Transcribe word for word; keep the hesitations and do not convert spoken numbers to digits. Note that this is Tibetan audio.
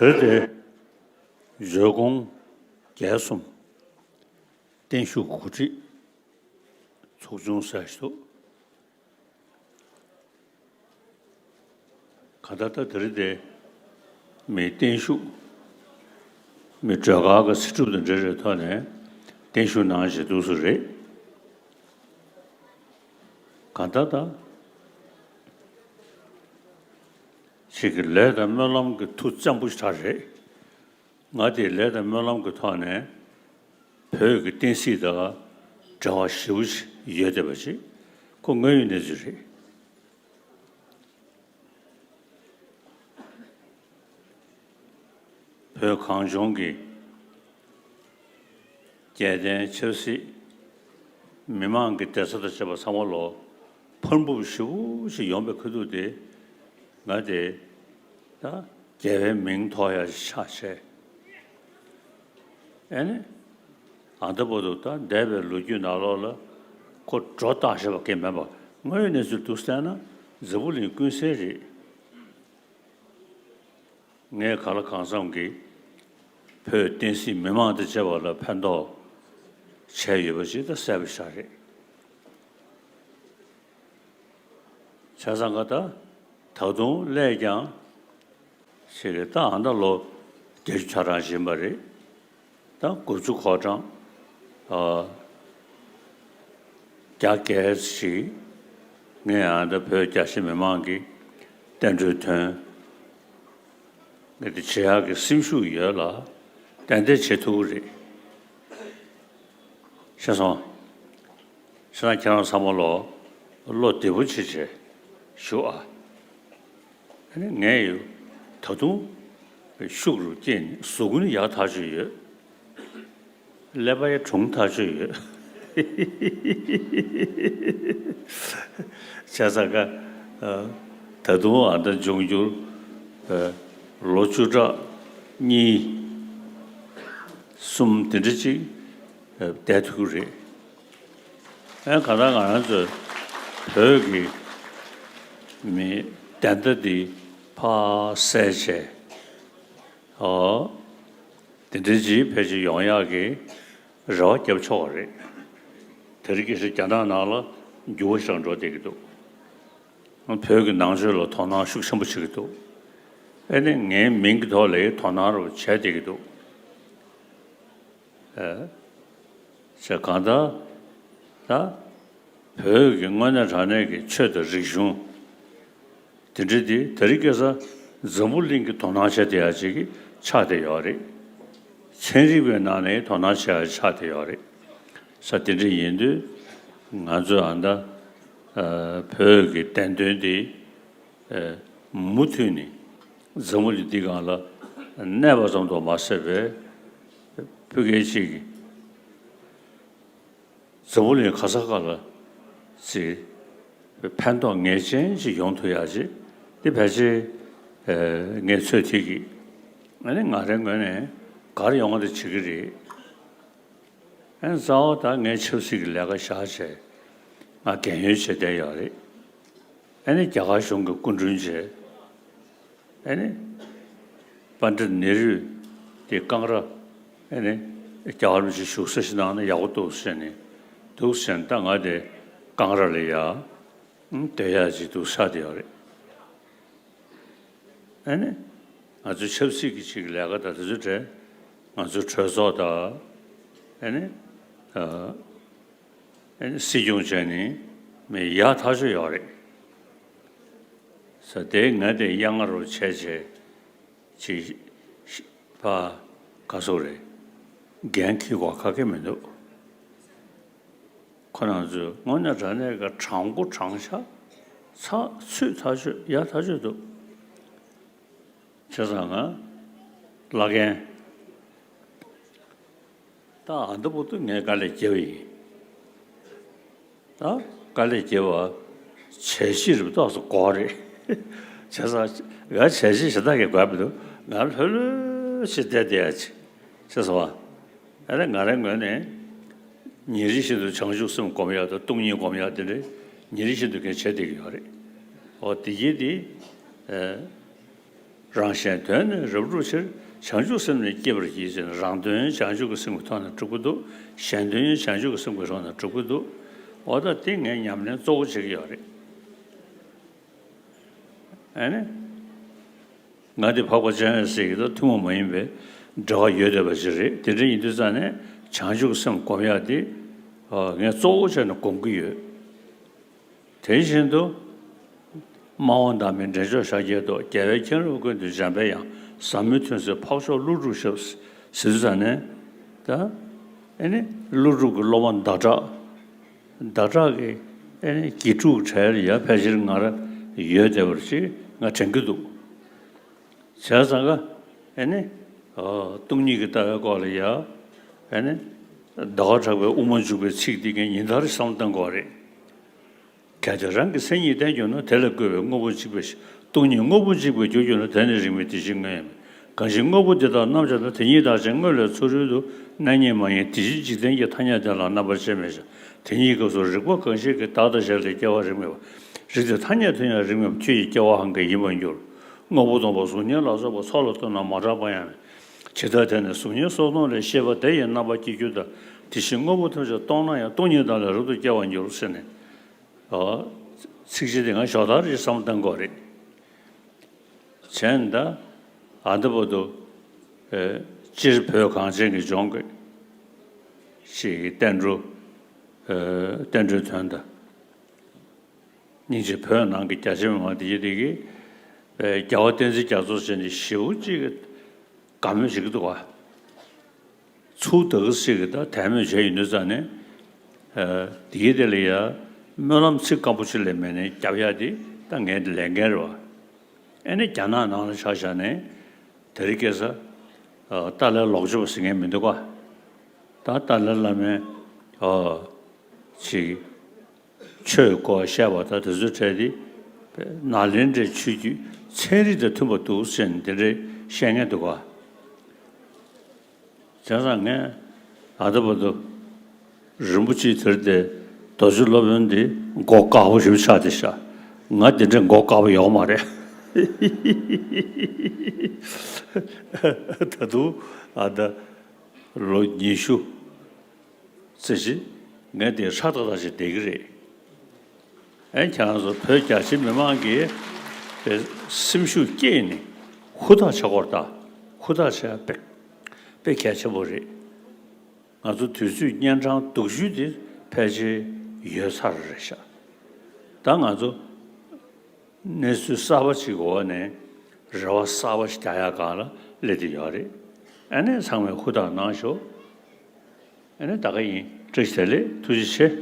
དེ་དེ་བཟོད་སྒོམ་རྒྱལ་གསུམ་བརྟན་བཞུགས་གོ་སྒྲིག་ཚོགས་ཆུང་ཟེར་ཞིག་འདུག་གང་ལྟར་ད་དེ་རིང་དེ་མི་བརྟན་བཞུགས། མི་སྒྲོལ་དཀར་གྱི་ཚེ་སྒྲུབ་དང་འབྲེལ་བའི་ཐོག་ནས་བརྟན་བཞུགས་གནང་བཞིན་འདུག་སུ་རེད། གང་ལྟར་ད་ཞིག་གི་ལས་དང་སྨོན་ལམ་གྱི་མཐུ་བཙན་པོ་ཞིག་རེད། ང་དེའི་ལས་དང་སྨོན་ལམ་གྱི་ཐོག་ནས་བོད་ཀྱི་བསྟན་སྲིད་དང་འབྲེལ་བ་ཞེ་པོ་ཞིག་ཡོད་བསྡད་པ་ཞིག་ཁོ་དངོས་ཡོད་གནས་ཚུལ་རེད། བོད་གངས་ལྗོངས་ཀྱི་རྒྱལ་བསྟན་ཆབ་སྲིད། མི་མང་གི་བདེ་རྩ་དང་བཅས་པ་ཚང་མ་ལོ་ཕར་འབུབ་ཞེ་པོ་ཞིག་ཡོང་པའི་ཁ་ཐུག་དེ། ང་དེ་ད་རྒྱལ་བའི་མིང་ཐོགས་ཡ་ཆགས་བྱས། ཨེ་ནི། ཨ་ད་བར་དུ་ད་འདས་པའི་ལོ་རྒྱུས་ནང་ལོགས་ལ་ཁོ་སྒྲོ་བཏགས་བཞག་པ་གང་མེད་པ། དངོས་ཡོད་གནས་ཚུལ་འདུག་བལྟས་ན་འཛམ་བུ་གླིང་ཀུན་གསལ་རེད། ངས་གང་ལ་གང་འཚམ་གྱིས་བོད་བསྟན་སྲིད་མི་མང་དང་བཅས་པ་ལ་ཕན་ཐོགས་བྱས་ཡོད་པ་ཞིག་ད་གསལ་པོ་ཤར་རེད། བྱས་ཙང་ག་ད་ད་དུང་སླད་ཀྱང་ཞིག་གི་ད་ཨ་ད་ལོ་བརྒྱད་ཅུ་ཆ་གྲངས་ཕྱིན་པ་རེད། ད་དགུ་བཅུ་གོ་གྲངས་ཨ་རྒྱ་སྐད་ཞིག་ངས་ཨ་ད་བོད་རྒྱ་ཆེ་མི་མང་གི་བསྟན་འགྲོའི་དོན་ངས་དེ་བྱེད་ཡག་གི་སེམས་ཤུགས་ཡོད་ལ་ཏན་ཏན་བྱེད་ཐུབ་ཀྱི་རེད། ཤེས་སོང་། བྱས་ཙང་ཁྱེད་རང་ཚང་མ་ལོ་བློ་བདེ་པོ་བྱེད་བྱས་བཞུགས་ཨ། ཨ་ནི་ངས་ཡོད་ད་དུང་ཤུགས་རུ་སྐྱེས་ནས་གཟུགས་ནི་ཡག་ཐག་ཆོད་ཡོད། ཀླད་པ་ཡང་གྲུང་ཐག་ཆོད་ཡོད། བྱས་ཙང་ཀ་ད་དུང་ཨ་ད་འབྱུང་འགྱུར་ལོ་བཅུ་ཕྲག་གཉིས་གསུམ་དེ་འདྲ་ཅིག་བསྡད་ཐུབ་ཀྱི་རེད། ཨེ་གང་ལྟར་ང་རང་ཚོའི་བོད་ཀྱི་མི་བདེན་མཐའ་འདི་ཕར་གསལ་བྱས། ཨོ། དེ་འདྲའི་ཅིག་ཕལ་ཆེར་ཡོང་ཡག་གི་རེ་བ་བརྒྱབ་ཆོག་པ་རེད། དེ་རིང་ཁ་སང་རྒྱ་ནག་ནང་ལ་འགྱུར་བ་ཞིག་འགྲོ་བསྡད་ཀྱི་འདུག་བོད་ཀྱི་ནང་ཆོས་ལ་དོ་སྣང་ཤུགས་ཆེན་པོ་བྱེད་ཀྱི་འདུག་ཨེ་ནི་ངའི་མིང་གི་ཐོག་ལ་དོ་སྣང་རུ་བྱས་བསྡད་ཀྱི་འདུག་ཨེ། ཞེས་གང་ལྟར་ད་བོད་ཀྱི་དངོས་གནས་དྲང་གནས་ཀྱི་ཆོས་དང་རིག་གཞུང་དེ་འདྲ་དེ་དེ་རིང་ཁ་སང་འཛམ་བུ་གླིང་གི་དོ་སྣང་བྱས་བསྡད་ཡ་ཅིག་གི་ཆགས་བསྡད་ཡོད་རེད། ཚན་རིག་པའི་ནང་ནས་དོ་སྣང་བྱས་ཡ་ཆགས་བསྡད་ཡོད་རེད། ས་དེ་འདྲ་ཡིན་དུས་ང་ཚོས་ཨ་ད་བོད་ཀྱི་བདེན་དོན་དེ་མུ་མཐུད་ནས་འཛམ་བུ་གླིང་འདི་སྒང་ལ་གནས་པ་ཙམ་དུ་མ་ཟད་པའི་བོད་སྐད་ཅིག་གི་འཛམ་བུ་གླིང་ག་ས་ག་ལ་ཅིག་ཕན་ཐོགས་ངེས་ཅན་ཅིག་ཡོང་ཐུབ་ཡག་ཅིག་འདི་ཕལ་ཆེར་ངས་ཚོད་ཐིག་གིས་ཨ་ནི་ང་རའི་ངོས་ནས་ག་རེ་ཡོང་བ་དེ་བྱེད་ཀྱི་རེད། ཨ་ནི་གཙོ་བོ་ད་ངས་ཆབ་སྲིད་ཀྱི་ལས་ཀ་བཞག་བྱས་ང་རྒན་ཡོལ་བྱས་བསྡད་ཡོད་རེད། ཨ་ནི་རྒྱ་གར་གཞུང་གི་སྐུ་མགྲོན་བྱས། ཨ་ནི་པཎྜི་ཏ་ནེ་རུ་དེ་ཀང་ར་ཨ་ནི་རྒྱལ་བ་རིན་པོ་ཆེ་བཞུགས་ས་ཞིག་གནང་ན་ཡག་པོ་འདུག་ཟེར་ནས་འདུག་ཟེར་ནས་ད་ང་དེ་ཀང་ར་ལ་ཡ་སྡོད་ཡག་ཅིག་འདུག་ཆགས་བསྡད་ཡོད་རེད། ཨ་ནི་ང་ཚོའི་ཆབ་སྲིད་ཀྱི་ཅིག་ལས་ཀ་དང་དེ་ཚོའི་གྲས་ང་ཚོའི་གྲོས་ཚོགས་དང་ཨ་ནི་ཨ་ནི་སྲིད་སྐྱོང་བྱས་ནས་མི་ཡག་ཐག་ཆོད་ཡོད་རེད། ས་དེ་ང་དེ་གཡང་ང་རུ་བྱས་བྱས་ཅིག་ཕ་ག་སོག་རེད། འགན་འཁྱེར་དགོས་ག་གེ་མི་འདུག་ཁོ་རང་ཚོས་དངོས་གནས་དྲང་གནས་ཀྱི་དྲང་པོ་དྲང་བཞག་ཚགས་ཚུད་ཐག་ཆོད་ཡག་ཐག་ཆོད་འདུག་བྱས་ཙང་ང་བླ་རྒན་ད་ཨ་འདི་བོ་ཏུ་ངས་དཀའ་ལས་བརྒྱབ་ཡིན། ད་དཀའ་ལས་བརྒྱབ་པ་བྱས་རྗེས་རུ་ཏོག་ཙམ་དགོས་རེད། བྱས་ཙང་ང་བྱས་རྗེས་ཞེ་དྲག་གི་དགོས་མི་འདུག་ང་ལྷོད་ལྷོད་ཞིག་བསྡད་བསྡད་ཡ་ཅིག་ཤེས་སོང་བ། ཨ་ནི་ང་རའི་ངོས་ནས་ཉིན་རེ་བཞིན་དུ་བྱང་ཆུབ་སེམས་སྒོམ་ཡག་དང་སྟོང་ཉིད་སྒོམ་ཡག་དེ་འདྲ་ཉིན་རེ་བཞིན་དུ་ངས་བྱས་བསྡད་ཀྱི་ཡོད་རེད། འོ་དེ་གྱིས་དེ་ཨ་ རང་གཞན་དོན་ནི་རབ་བསྒྲུབ་ཕྱིར། བྱང་ཆུབ་སེམས་ནི་བསྐྱེད་པར་བགྱི་ཟེར་ནས། རང་དོན་བྱང་ཆུབ་ཀྱི་སེམས་ཀྱི་ཐོག་ནས་སྒྲུབ་ཀྱི་འདུག་གཞན་དོན་བྱང་ཆུབ་ཀྱི་སེམས་ཀྱི་ཐོག་ནས་སྒྲུབ་ཀྱི་འདུག་འོ་ད་དེ་ངའི་ཉམས་ལེན་གཙོ་བོ་བྱེད་ཀྱི་ཡོད་རེད། ཨ་ནི། ང་འདི་འཕགས་པ་སྤྱན་རས་གཟིགས་ཀྱི་ད་ཐུན་མོང་མ་ཡིན་པའི་འབྲེལ་བ་ཡོད་བསྡད་པ་ཞིག་རེད། དེ་འདྲ་ཡིན་དུས་ཙང་ནས་བྱང་ཆུབ་སེམས་སྒོམ་ཡག་འདི་ངས་གཙོ་བོ་བྱས་ནས་སྒོམ་གྱི་ཡོད། དེ་བཞིན་དུ། སྨྲ་བ་བདག་མེད་འདྲེན་མཆོག་ཤཱཀྱའི་ཏོག་རྒྱལ་བས་མཁྱེན་རབ་ཀུན་ཏུ་འཇམ་པའི་དབྱངས། ཟབ་མོའི་ཐུན་སྲིད་འཕགས་མཆོག་ཀླུ་སྒྲུབ་ཞབས། ཟེར་དུས་ཙང་ནས། ད། ཨེ་ནི། ཀླུ་སྒྲུབ་ཀྱི་སློབ་མ་ཟླ་གྲགས། ཟླ་གྲགས་ཀྱི། ཨེ་ནི། དགེ་ཕྲུག་གྲས་ལ་ཡ་ཕལ་ཆེར་ང་རང་ཡོད་བསྡད་པ་ཅིག་ང་དྲན་གྱི་འདུག་བྱས་ཙང་ཀ། ཨེ་ནི། ཨོ། སྟོང་ཉིད་ཀྱི་ལྟ་བའི་སྐོར་ལ་ཡ། ཨེ་ནི། ཟླ་བ་གྲགས་པའི་དབུ་མ་འཇུག་པའི་ཚིག་འདི་ངས་ཉིན་ལྟར་བསམ་བློ་གཏོང་གི་ཡོད་རེད། གལ་ཏེ་རང་གི་མཚན་ཉིད་བསྟན་གྱུར་ན། དེ་ལས་བསྐུལ་བའི་དངོས་པོར་གཅིག་པའི་ཕྱིར། སྟོང་ཉིད་དངོས་པོར་གཅིག་པའི་རྒྱུར་གྱུར་ན། དེ་ནི་རིགས་མེད་དེ་བཞིན་དངོས་ཡང་མེད། གང་ཕྱིར་དངོས་པོ་འདི་དག་རྣམ་གཅོད་ན། དེ་ཉིད་བདག་ཅན་དངོས་ལས་ཚུ་རོལ་དུ། གནས་རྙེད་མ་ཡིན་དེ་ཕྱིར་འཇིག་རྟེན་གྱི། ཐ་སྙད་དེ་ལ་རྣམ་པར་དཔྱད་མེད་ཀྱང་། དེ་ཉིད་སྐབས་སུ་རིག་པ་གང་ཞིག་གིས། བདག་དང་གཞན་ལས་སྐྱེ་བ་རིགས་མེད་པ། རིགས་དེ་ཐ་སྙད་དུ་ཡང་རིགས་མེད་པ། ཁྱོད་ཀྱི་སྐྱེ་བ་གང་གི་ཡིན་པར་འགྱུར། དངོས་པོ་སྟོང་པ་གཟུགས་བརྙན་ལ་སོགས་པ། ཚོགས་ལ་ལྟོས་ན་མ་གྲགས་པ་ཡང་མེད། ཇི་ལྟར་དེ་ནི་གཟུགས་བརྙན་སོགས་སྟོང་ལས། ཤེས་པ་དེ་ཡི་རྣམ་པར་སྐྱེ་འགྱུར་ལྟར། དེ་བཞིན་དངོས་པོ་ཐམས་ཅད་སྟོང་ན་ཡང་། སྟོང་ཉིད་དག་ལས་རབ་ཏུ་སྐྱེ་བར་འགྱུར། ཟེར་ནས། ཨོ། ཚིགས་བཅད་དེ་ང་ཞོག་ལྟར་ཅིག་བསམ་བློ་གཏོང་དགོས་རེད། བྱས་ན་ད། ཨ་འདི་བར་དུ། ཨེ། སྤྱིར་བོད་གངས་ཅན་གྱི་ལྗོངས་ཀྱི་ཅིག་བསྟན་འགྲོ། ཨེ། བསྟན་འགྲོའི་དོན་དང་། སྙིང་རྗེ་བོད་ནང་གི་རྒྱ་ཆེ་མི་མང་དེ་གི་དེ་གི། ཨེ། རྒྱལ་བ་བསྟན་འཛིན་རྒྱ་མཚོ་ཟེར་ནས་ཞེ་པོ་ཅིག་གི་དགའ་མོས་བྱེད་ཀྱི་འདུག་ག་ཚུར་དེ་གི་ཚིག་གི་ད་དད་མོས་བྱས་ཡོང་དུས་ཙང་ནས། ཨ། དེ་གི་དེ་ལ་ཡ་སྨོན་ལམ་ཚིག་སྐམ་པོ་ཅིག་ལས་མེད་ནས་རྒྱབ་ཡ་དེ་ད་ངའི་ལས་འགན་རེད་བ། ཨེ་ནི་རྒྱ་ནག་ནང་ལ་ཆ་བཞག་ནས་དེ་རིང་ཁ་སང་། ཨ། ཏཱ་ལའི་ལོག་སྤྱོད་པ་ཟེར་མཁན་མི་འདུག་ག་ད་ཏཱ་ལའི་བླ་མའི། ཨ། ཅིག་ཆོས་སྐོར་བཤད་པ་དང་དེ་ཚོའི་གྲས་དེ། ནཱ་ལེནྡྲའི་ཆོས་བརྒྱུད་ཚན་རིག་དང་མཐུན་པ་འདུག་ཟེར་ནས་དེ་འདྲའི་བཤད་མཁན་འདུག་ག་བྱས་ཙང་ངས་ཨ་ད་བར་དུ་རིན་པོ་ཆེའི་དེར་དེ་རྡོ་རྗེ་སློབ་དཔོན་འདི་མགོ་དཀར་པོ་ཞིག་ཆགས་བསྡད་ཤག་ང་འདི་འདྲའི་མགོ་དཀར་པོ་ཡོད་མ་རེད། ད་དུང་ཨ་ད་ལོ་ཉི་ཤུ་ཙམ་ཞིག་ངས་དེ་ཧྲ་ཏག་ཏག་ཞིག་བསྡད་ཀྱི་རེད། ཨེ། ཁྱེད་རང་ཚོ་བོད་རྒྱ་ཆེ་མི་མང་གིས་དེ་སེམས་ཤུགས་བསྐྱེད་ནས་ཧུར་ཐག་བྱེད་དགོས་རེད་ད། ཧུར་ཐག་བྱེད་ཡ་དཔེ་དཔེ་གལ་ཆེན་པོ་རེད། ང་ཚོ་དུས་ཚོད་གཉན་འཕྲང་སྡུག་ཤོས་དེ་ཕལ་ཆེར་ཡོལ་ཚར་རེད་ཤག་ད་ང་ཚོ་གནས་ཚུལ་གསར་པ་ཅིག་གི་འོག་ནས་རེ་བ་གསར་པ་ཞིག་རྒྱག་ཡ་སྒང་ལ་སླེབས་བསྡད་ཡོད་རེད། ཨ་ནི་ཚང་མས་ཧུར་ཐག་གནང་ཤོག་ཨ་ནི་ད་ག་ཡིན། བཀྲ་ཤིས་བདེ་ལེགས། ཐུགས་རྗེ་ཆེ།